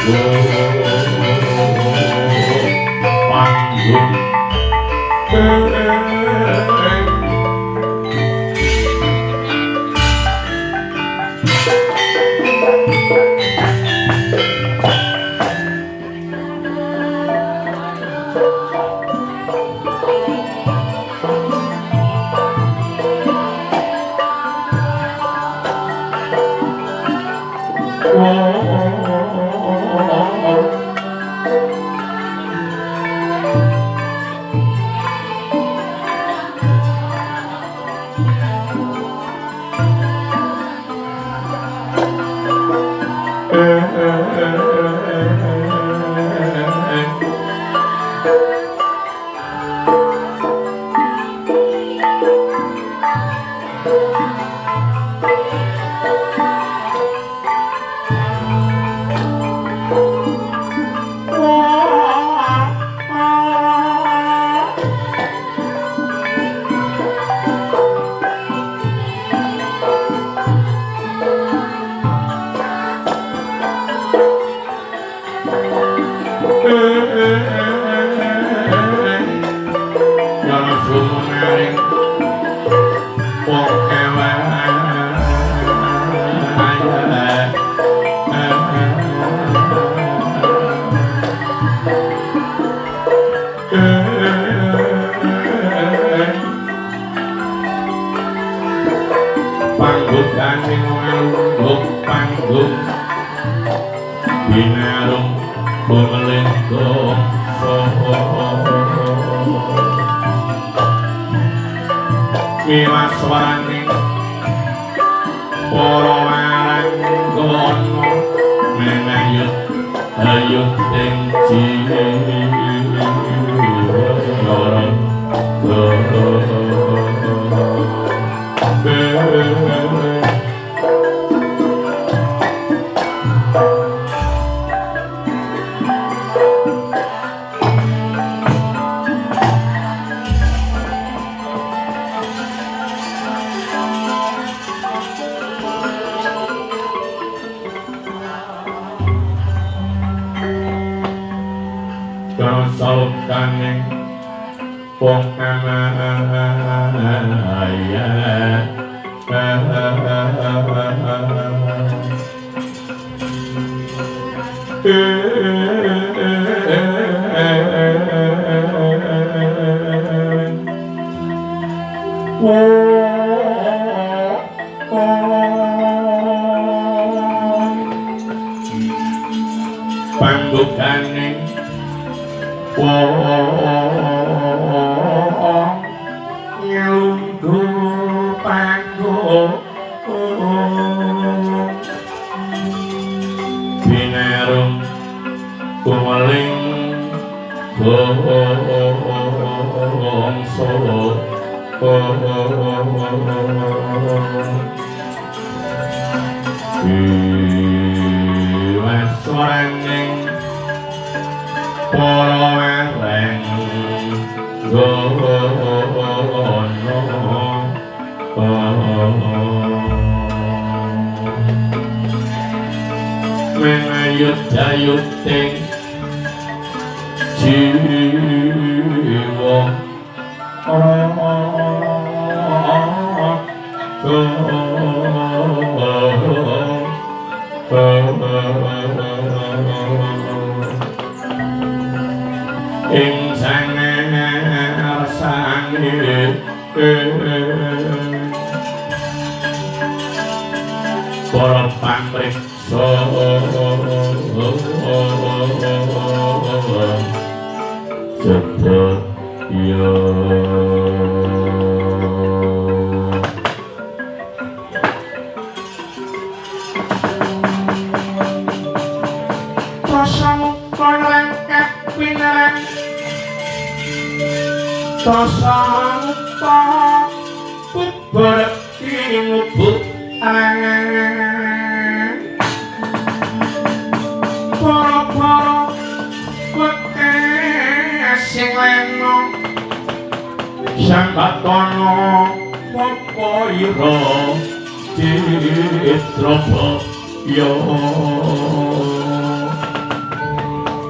Panggung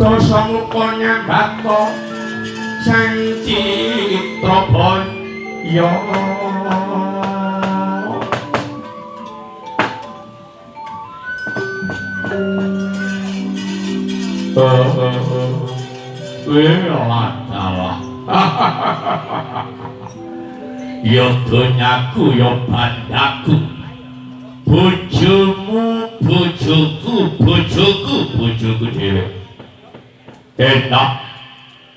Dasamuka nyambata Sang Citrabaya. Dalah. Ya donyaku ya bandaku. Bojomu bojoku bojoku bojoku dhewe. Enak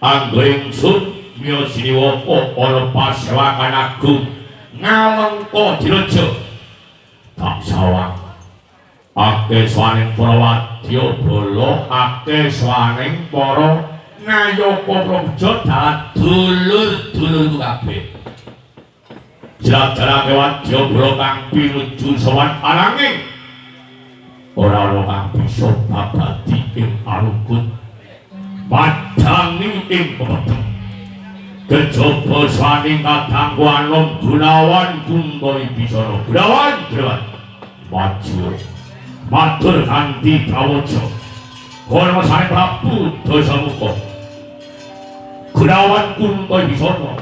anggo ingsun miyos siniwaka ana pasewakan agung ngalengka diraja. Tak sawang. Akeh swaning para wadyabala, akeh swaning para nayaka praja dalah dulur-dulurku kabeh. Jelas-jelake wadyabala kang pinuju sowan ananging ora ana kang bisa babadi ing arugut madhangi ing pepeteng. Kejaba swaning kadangku anom Gunawan Kunto Wibisana. Gunawan, Gunawan maju. Matur kanthi prawaja. Kono sare Prabu Dasamuka. Gunawan Kunto Wibisana.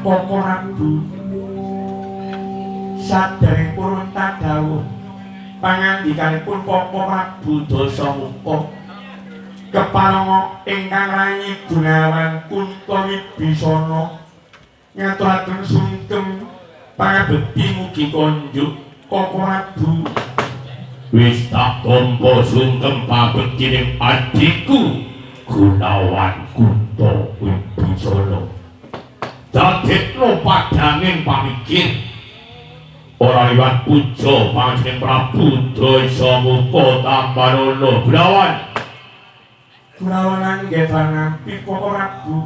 Koko Prabu saderengipun tadhawuh pangandikanipun Koko Prabu Dasamuka keparanga ingkang rayi Gunawan Kunto Wibisana ngaturaken sungkem pangabekti mugi konjuk Koko Prabu. Wis tak tampa sungkem pabekti ning adhiku Gunawan Kunto Wibisana. Dadekno padhanging pamikir ora liwat puja panjenengan Prabu Dasamuka tampanana Gunawan. Gunawan anggih nampi Koko Prabu.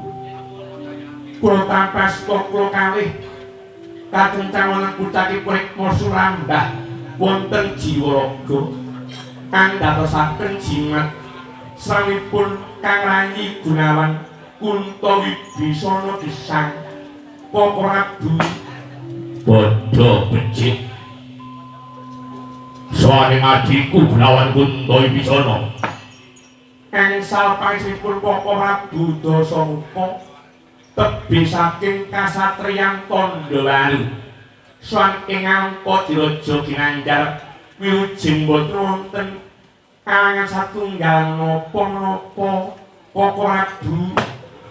Kula tampas kula kalih kacencang wonten pucakipun Rikma Surambah wonten jiwa raga kang dadosaken jimat srawipun kang rayi Gunawan Kunto Wibisana gesang Koko Prabu. Padha becik sowane adhiku Gunawan Kunto Wibisana. Angsal pangesipun Koko Prabu Dasamuka tebih saking kasatriyan Tandhawaru sowan ing Alengka Diraja ginanjar wilujeng boten wonten kalangan satunggal napa-napa Koko Prabu.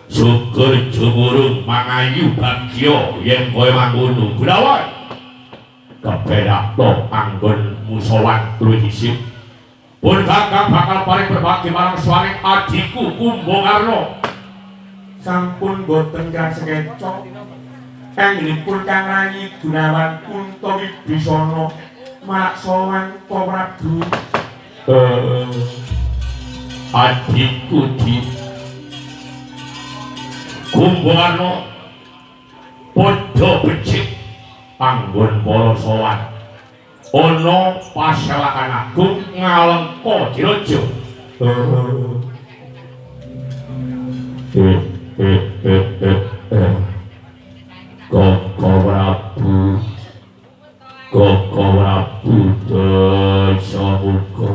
Syukur jumurung mangayu bagya yen kowe mangkono Gunawan. Kepenakno anggon musowan luwih dhisik. Pun kakang bakal paring berbagi marang swaning adhiku Kumbakarna. Sampun boten kirang sekeca anggenipun kang rayi Gunawan Kunto Wibisana malak sowan Koko Prabu. Adhiku di Kumbakarna padha becik anggon para sowan ana pasewakan agung ngalengka diraja. Koko Prabu, Koko Prabu Dasamuka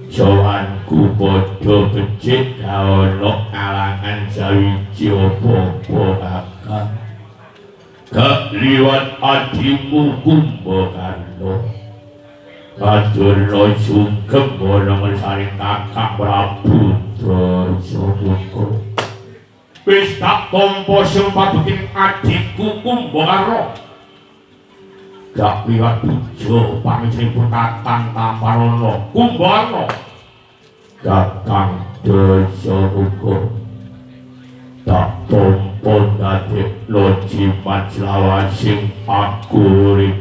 sowanku padha becik ana kalangan sawiji apa-apa kakang. Gak liwat adhimu Kumbakarna. Adurna sungkem ana ngersane Kakang Prabu Dasamuka. Wis tak tampa sumpah beking adhiku Kumbakarna. Gak liwat puja pangesipun Kakang Tamparana Kumbakarna. Kakang Dasamuka tak tampa dadekno jimat selawasing aku urip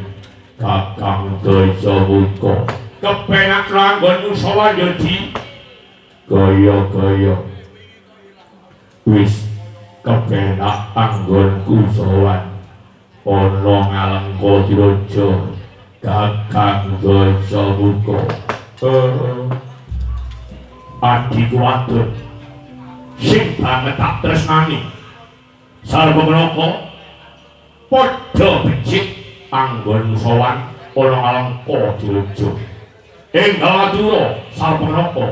Kakang Dasamuka. Kepenak langgonmu sowan ya di kaya-kaya wis kepenak anggonku sowan ana ngalengka diraja Kakang Dasamuka. Adhiku wadon sing banget tak tresnani sarwa menapa padha becik anggon sowan ana ngalengka diraja. Ing Madura Sarpanaka.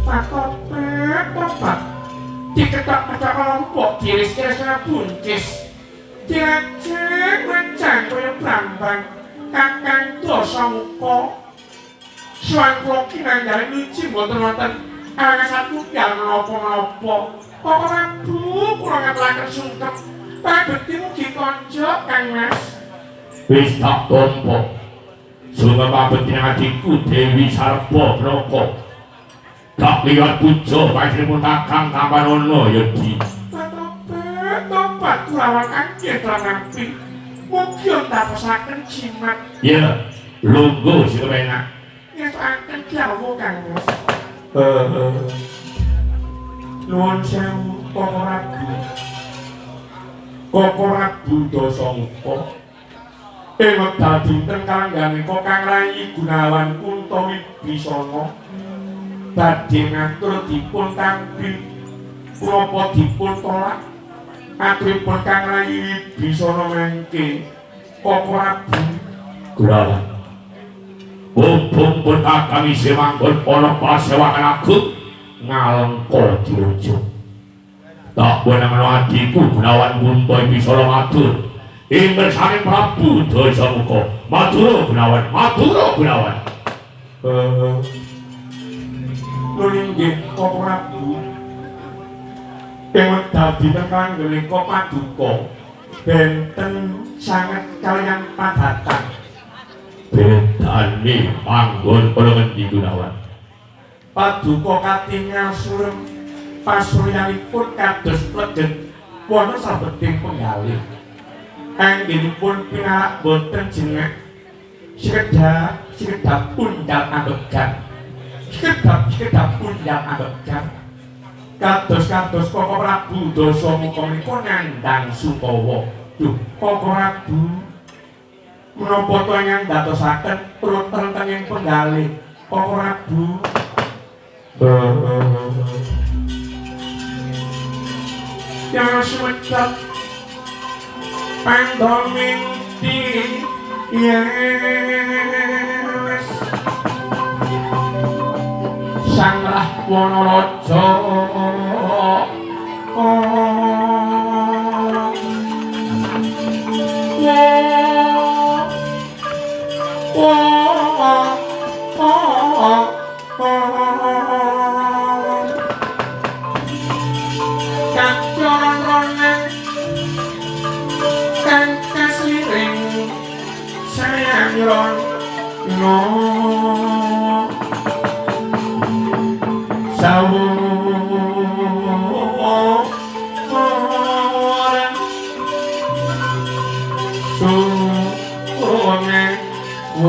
Patopet topat. Diketok-ketok kelompok diris-iris buncis. Dirajeng-rejeng kaya brambang kakang Dasamuka. Suwan kula kinanggane miji mboten wonten arangan satunggal menapa-menapa. Koko Prabu kula ngaturaken sungkem. Pabekti mugi kanca Kang Mas. Wis tak tampa. Sungkem pabekti adikku Dewi Sarpanaka. Tak liwat puja panjenengan Kakang Kampanana ya Di. Tobat tobat kulawan angge nampi. Mugi ndatosaken jimat. Ya, lungguh sing enak. Ngestokaken dawuh Kang Mas. Nuwun sewu Koko Prabu. Koko Prabu Dasamuka. Ing wekdal dinten kalangganipun Kang Rayi Gunawan Kunto Wibisana badhe ngatur dipun tampi punapa dipun tolak aturipun Kang Rayi Wibisana mangke Koko Prabu Gunawan. Mumpung pun kakang isih manggon ana pasewakan agung ngalengka diraja. Tak wenang adhiku Gunawan Kunto Wibisana matur ing ngersane Prabu Dasamuka. Matur Gunawan, matur Gunawan. Nggih Koko Prabu. Ing wekdal dinten kalangganipun paduka benten sanget kaliyan padatan. Bedane panggon ana ngendi Gunawan? Paduka katingal surem pasuryanipun kados pledhet wonten sabeting penggalih. Anggenipun pinarak boten jenek. Sekedhap sekedhap pundhak ambegan. Sekedhap sekedhap pundhak ambegan. Kados-kados Koko Prabu Dasamuka menika nandhang Sungkawa. Duh, Koko Prabu menapa to ingkang ndatosaken urut rentenging penggalih Koko Prabu? Yang sumedhep pandominti yes Sang Rahwana Raja Sang Prabu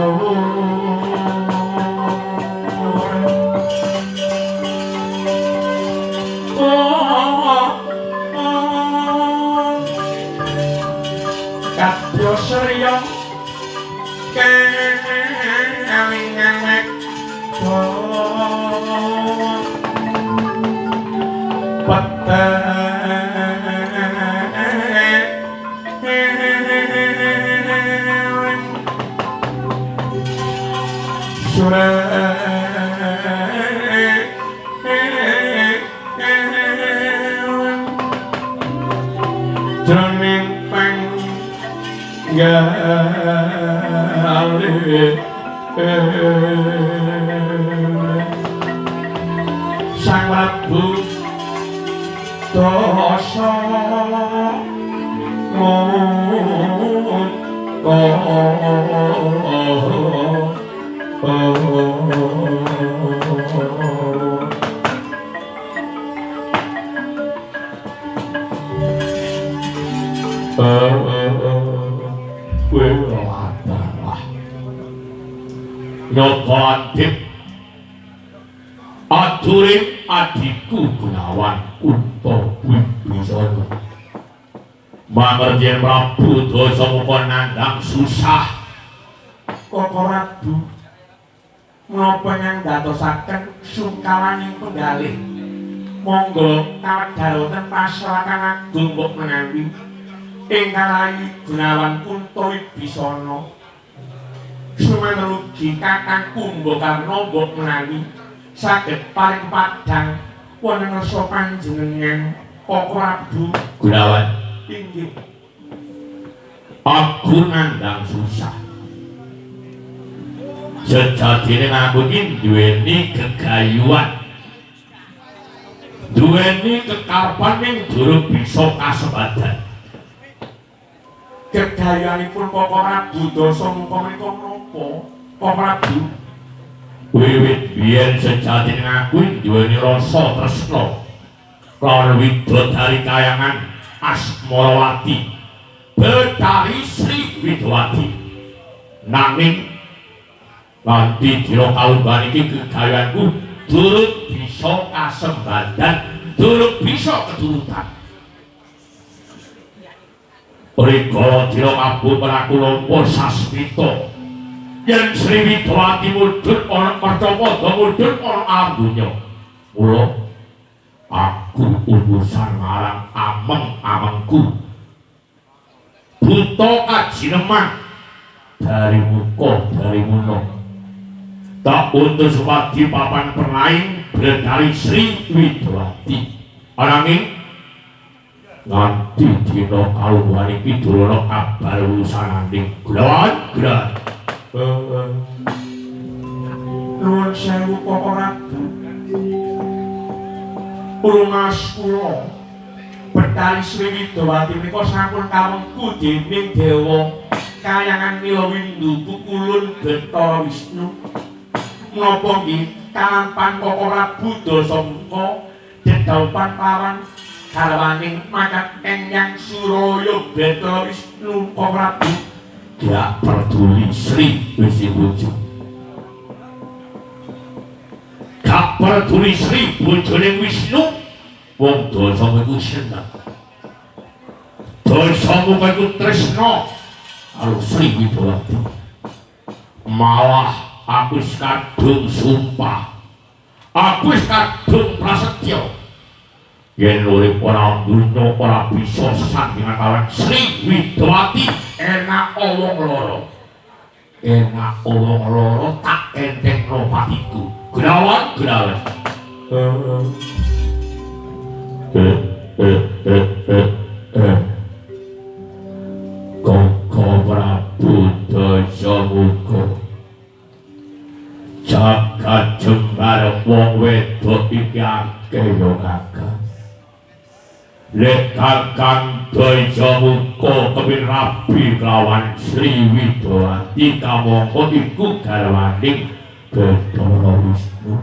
Dasamuka. Nyata antip aturing adhiku Gunawan Kunto Wibisana. Mangertian Prabu Dasamuka nandhang susah. Koko Prabu menapa ingkang ndatosaken sungkawaning penggalih? Monggo kawedhar wonten pasrakan agung mbok menawi ingkang Rayi Gunawan Kunto Wibisana. Sumanten ugi Kakang Kumbakarna mbok menawi saged paring padhang wonten ngarsa panjenengan Koko Prabu. Gunawan, Inggih. Aku nandang susah. Sejatine aku iki duweni gegayuhan, duweni kekarepan ning durung bisa kasembadan. Gegayuhanipun Koko Prabu Dasamuka menika menapa? Koko Prabu? Wiwit biyen sejatine aku duweni rasa tresna lawan widodari kayangan Asmarawati, Betari Sri Widowati. Nanging nganti dina kalungguhan iki gegayuhanku durung bisa kasembadan, durung bisa keturutan. Rikala dina kabeh aku nampa sasmita yen Sri Widowati mudhun ana mercapada, mudhun ana alam donya. Mula aku utusan marang ameng-amengku buta kajineman dari muka dari muno, tak utus wadi papan perlaing Bredari Sri Widowati. Ananging nganti dina kalungguhan iki durung ana kabar wusananing Gunawan. Gunawan. Nuwun sewu Koko Prabu. Rumas kula Betari Sri Widowati menika sampun kawengku dening dewa kayangan Nilawindu Pukulun Betara Wisnu. Menapa nggih kalampan Koko Prabu Dasamuka dedhaupan lawan garwaning makat Enyang Suraya Betara Wisnu Koko Prabu? Gak peduli Sri wis bojo. Gak peduli Sri bojone Wisnu, wong dosamu iku seneng. Dosamu iku tresna karo Sri Widowati. Malah aku wis kadung sumpah, aku wis kadung prasetya yen urip ora dunya ora bisa sesandingan karo Sri Widowati. Enak wong loro, enak wong loro tak entengno patiku. Gunawan, Gunawan. Koko Prabu Dasamuka, jagat jembar wong wedok iki akeh ya Kakang. Lek Kakang Dasamuka kepin rabi kelawan Sri Widowati kamangka iku garwaning Betara Wisnu.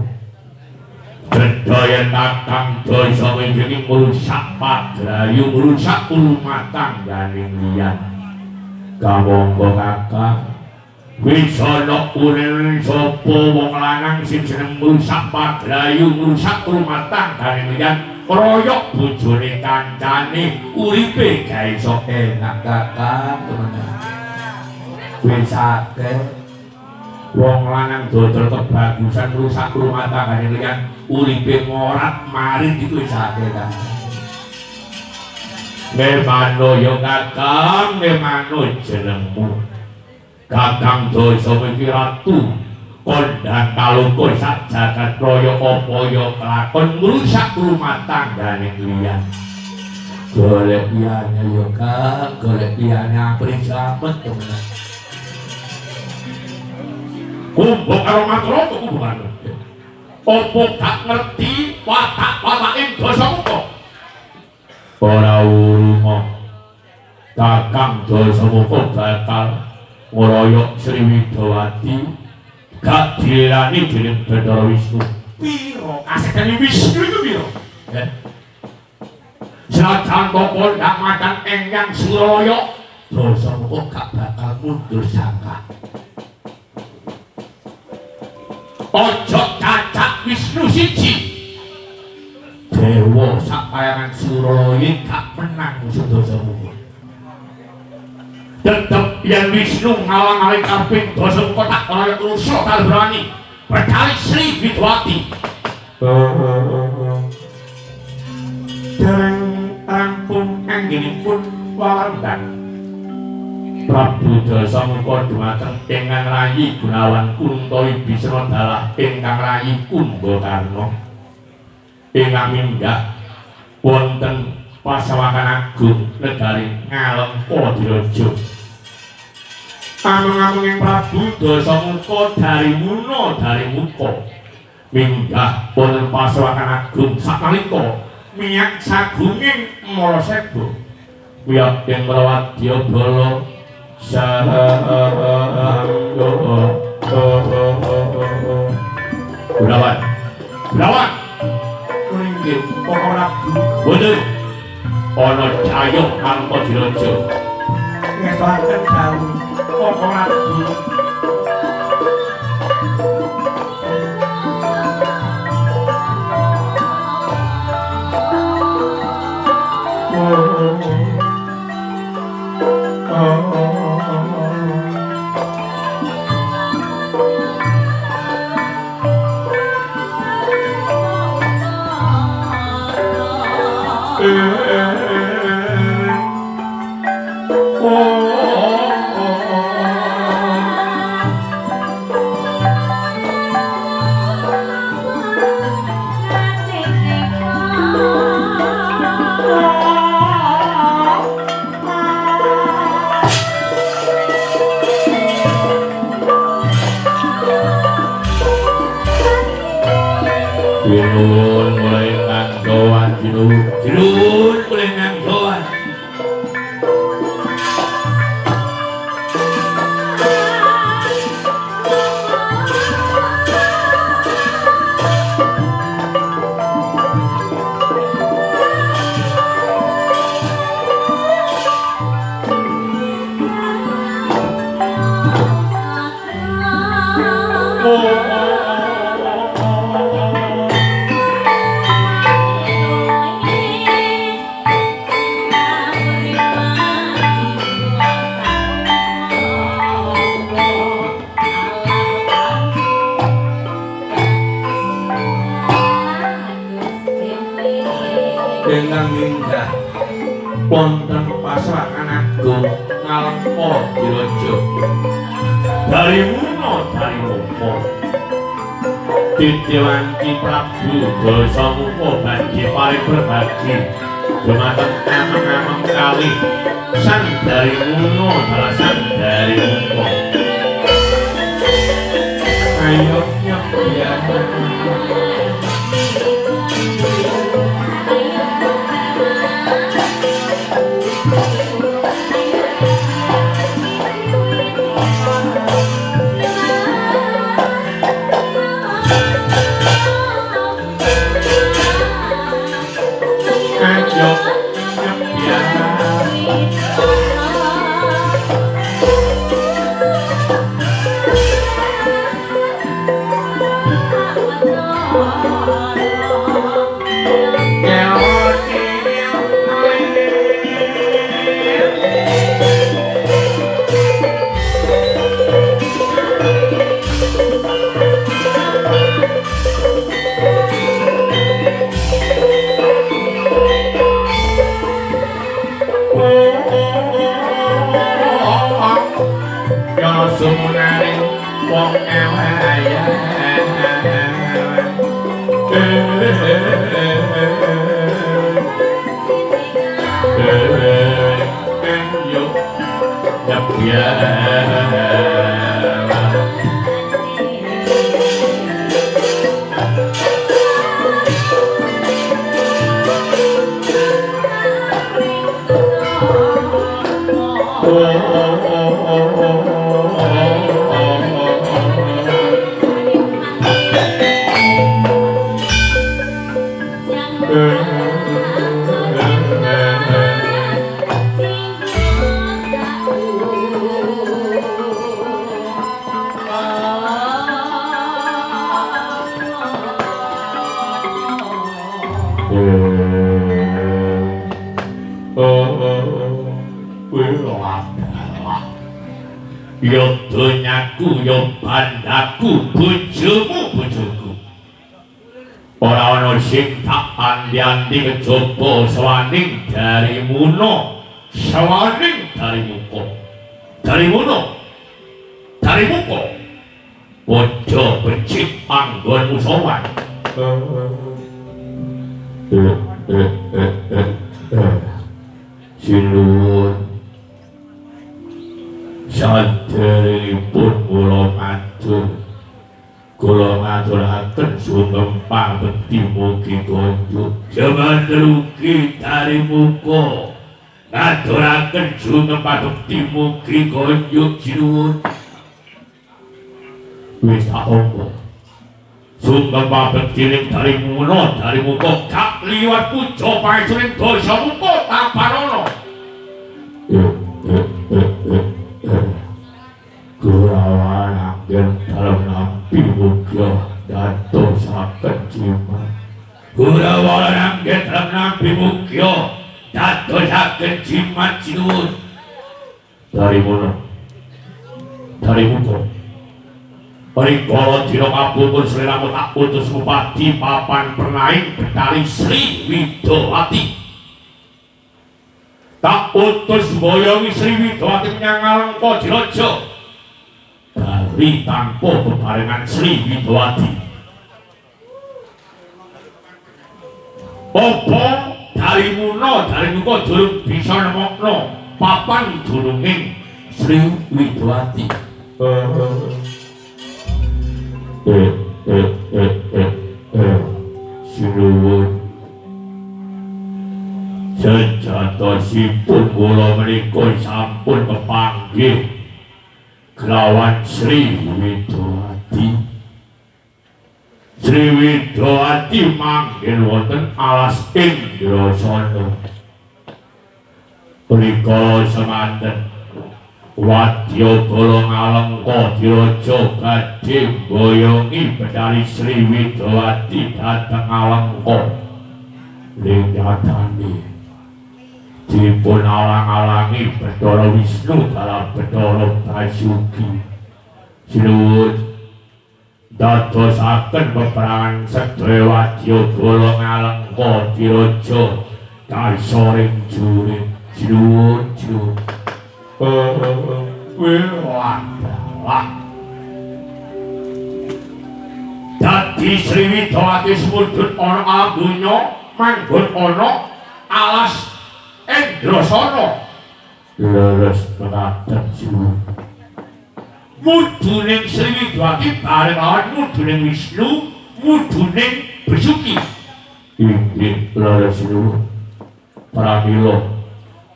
Beda yen Kakang Dasamuka iki ngrusak pagrayu, ngrusak rumah tangganing liyan. Kamangka Kakang wis ana urine sapa wong lanang sing seneng ngrusak pagrayu, ngrusak rumah tangganing liyan, royok bojone kancane, uripe gawe iso enak Kakang. Wis akeh wong lanang dodol kebagusan ngrusak rumah tanggane liyan, uripe ngorat marit iku wis akeh Kakang. Memano ya Kakang, memano jenengmu Kakang Dasamuka iki ratu kondang kaloka sak jagat raya, apa ya kelakon ngrusak rumah tanggane liyan. Golek liyane ya Kang, golek liyane aku slamet temenan. Kumbuk karo Matra kok hubungane? Apa gak ngerti watak-watake Dasamuka? Ora urunga. Kakang Dasamuka bakal ngroyok Sri Widowati gak dilani dening Bathara Wisnu. Piro kasedane Wisnu iku piro? Senajan to kondhang madang Enyang Suraya, Dasamuka gak bakal mundur sangka. Ojo cacak Wisnu siji. Dewa sakayangan Suralaya gak menang musuh Dasamuka. Tetep yen Wisnu ngalang-alang kaping Dasamuka tak ora rusak tak berani. Betari Sri Widowati. Dereng rampung anggenipun wawarembang. Prabu Dasamuka dumateng ingkang rayi Gunawan Kunto Wibisana dalah ingkang rayi Kumbakarna ingkang minggah wonten pasawakan agung negari Ngalengka Diraja. Ameng-amenging Prabu Dasamuka Darimuna Darimuka minggah wonten pasawakan agung saknalika miyak sagunging Malaseba wiyak ing Prawadya bala Gunawan, Gunawan, Inggih, Koko Prabu. Boten ana cayuh Alengka Diraja. Ngestoaken dawuh Koko Prabu. Jinuwun mulai nganggoan, jinuwun, jinuwun mulai nganggoan. Ingkang minggah wonten pasawakan agung Ngalengka Diraja. Darimuna Darimuka Titiwanci Prabu Dasamuka badhe paring berbagi dumateng ameng-ameng kalih Sang Darimuna dalah Sang Darimuka. Ayo nyok ya. Ya donyaku, ya bandaku, bojomu bojoku. Ora ana sing tak andi-andi kejaba sawaning Darimuna, sawaning Darimuka. Dari ngono, dari muka padha becik anggonmu sowan. Sinuwun, saderengipun kula matur, kula ngaturaken sugeng pamekti mugi konjuk. Jaman rugi dari muka ngaturaken sugeng pamekti mugi konjuk sinuwun. Wis tak ombo. Sugeng pamekti ning dari muna dari muka gak liwat puja pangestuning Dasamuka tapanana. Kurawan anggen dalem nampi mugia dadosaken jimat. Kurawan anggen dalem nampi mugia dadosaken jimat sinuwun. Dari muna, dari muka rikala dina kapungkur sliramu tak utus ngupadi papan pernaing Betari Sri Widowati. Tak utus mboyongi Sri Widowati menyang Alengka Diraja. Bali tanpa bebarengan Sri Widowati. Apa dari muna dari muka durung bisa nemokno papan dununging Sri Widowati. Sinuwun, sejatosipun kula menika sampun kepanggih kelawan Sri Widowati. Sri Widowati manggen wonten alas Indrasana. Rikala semanten wadya bala Ngalengka Diraja badhe mboyongi Betari Sri Widowati dhateng Alengka. Ing nyatane dipun alang-alangi Bathara Wisnu dalam Bathara Basuki. Sinuwun, dadosaken peperangan sedaya wadya bala Ngalengka Diraja kasoring jurit. Sinuwun, sinuwun. Wadalah. Dadi Sri Widowati semudut ana alam donya manggon ana alas Indrasana. Leres mekaten sinuwun. Muduning Sri Widowati bareng lawan muduning Wisnu, muduning Basuki. Inggih leres sinuwun. Pramila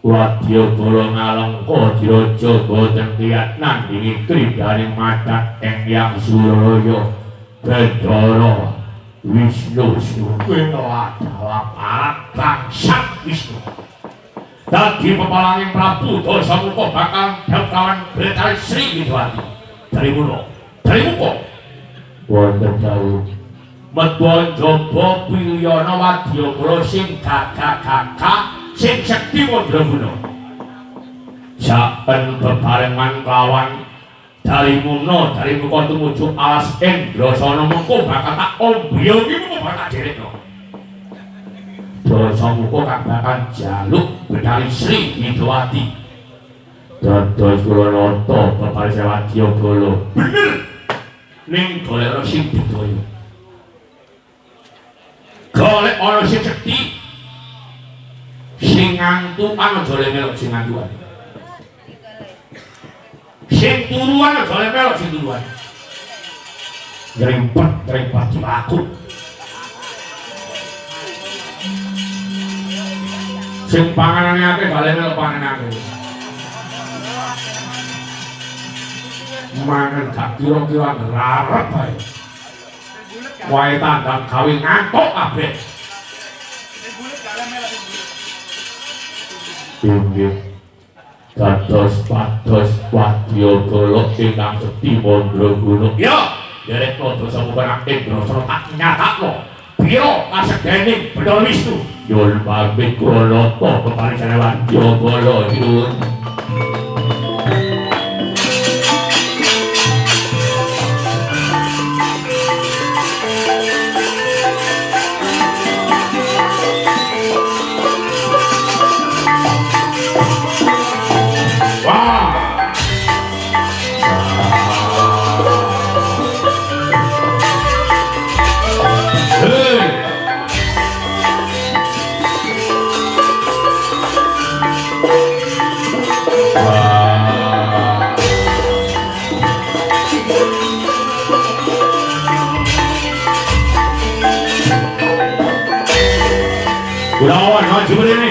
wadya bala Ngalengka Diraja boten kiyat nandingi kridaning madat Eyang Suralaya Bathara Wisnu. Kuwi adalah para bangsat Wisnu. Dadi pepalanging Prabu Dasamuka bakal kawan Betari Sri Widowati. Dari muna, dari muka wonten dawuh metu njaba pilihana wadya bala sing gagah-gagah sing sekti mandraguna. Saben bebarengan kelawan dari muna dari muka tumuju alas Indrasana mengko bakal tak ombyongi mengko bakal tak jerekno. Dasamuka kang bakal jaluk Betari Sri Widowati. Dados kula nata bebarengan wadya bala. Bener. Ning golek ana sing budaya. Golek ana sing sekti. Sing ngantukan aja melok sing ngantukan. Sing turuan aja melok sing turuan. Ngrempet-ngrempet aku. Sing panganane akeh gak melok panganane akeh. Mangan gak kira-kira ngrarep bae. Wae tandang gawe ngantuk kabeh. Inggih dados pados wadya bala ingkang sekti mandraguna. Ya, nderek Dasamuka nang Indrasana tak nyatakno pira kasegening Bathara Wisnu. Nyuwun pamit kula nata peparisan wadya bala nyuwun. Wah. Maju mrene.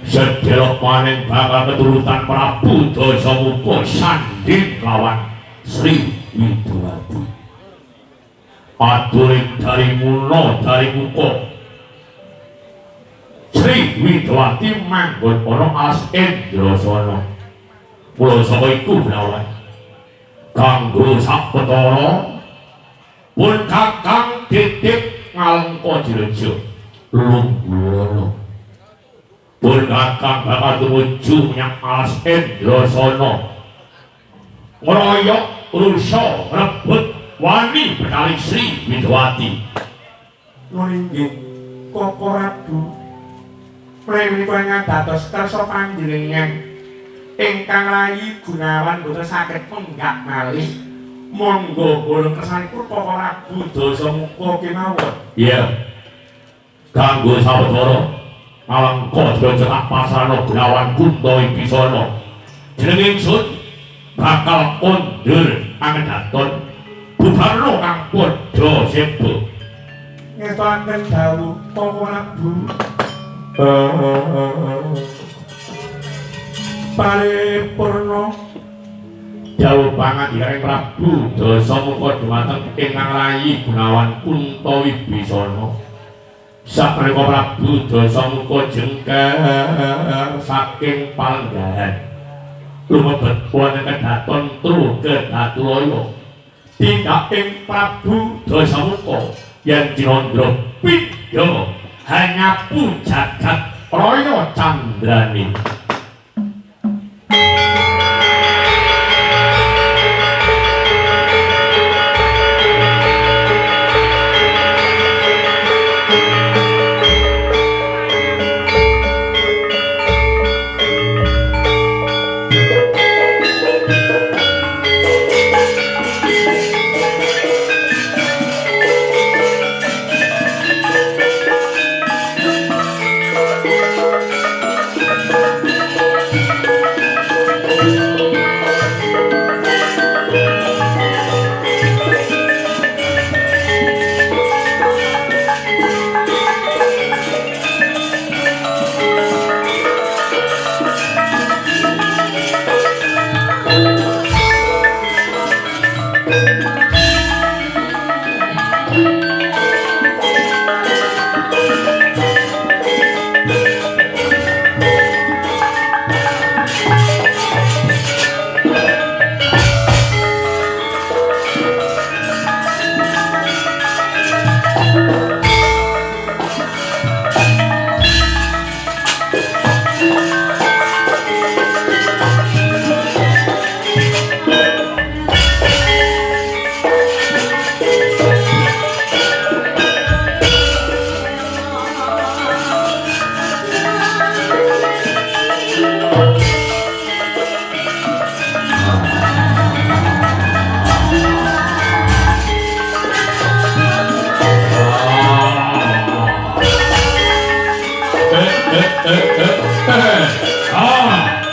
Sedelok maning bakal keturutan Prabu Dasamuka sanding lawan Sri Widowati. Aturing dari mula dari muka Sri Widowati manggon ana alas Indrasana. Mula saka iku Gunawan kanggo sapetara pun kakang titip ngalengka direja lungguhana. Pun kakang bakal tumuju menyang alas Indrasana ngroyok rusa rebut wani betali Sri Widowati. Nuwun inggih Koko Prabu, menika dados kersa panjenengan ingkang rayi Gunawan boten saged menggak malih. Monggo golong kersanipun Koko Prabu Dasamuka kemawon. Iya. Kanggo sawetara ngalengka diraja tak pasarana Gunawan Kunta Wibisana. Jeneng ingsun bakal kondur angedaton bubarna kang padha seba. Ngestoaken dawuh Koko Prabu. Paripurna dawuh pangandikaning Prabu Dasamuka dumateng ingkang rayi Gunawan Kunta Wibisana. Sakmenika Prabu Dasamuka jengker saking palenggahan lumebet wonten kedaton tru kedatulaya. Tindaking Prabu Dasamuka yen cinandra pindha hanyapu jagat raya candrane. Thank you. Eh eh eh eh eh. Ah.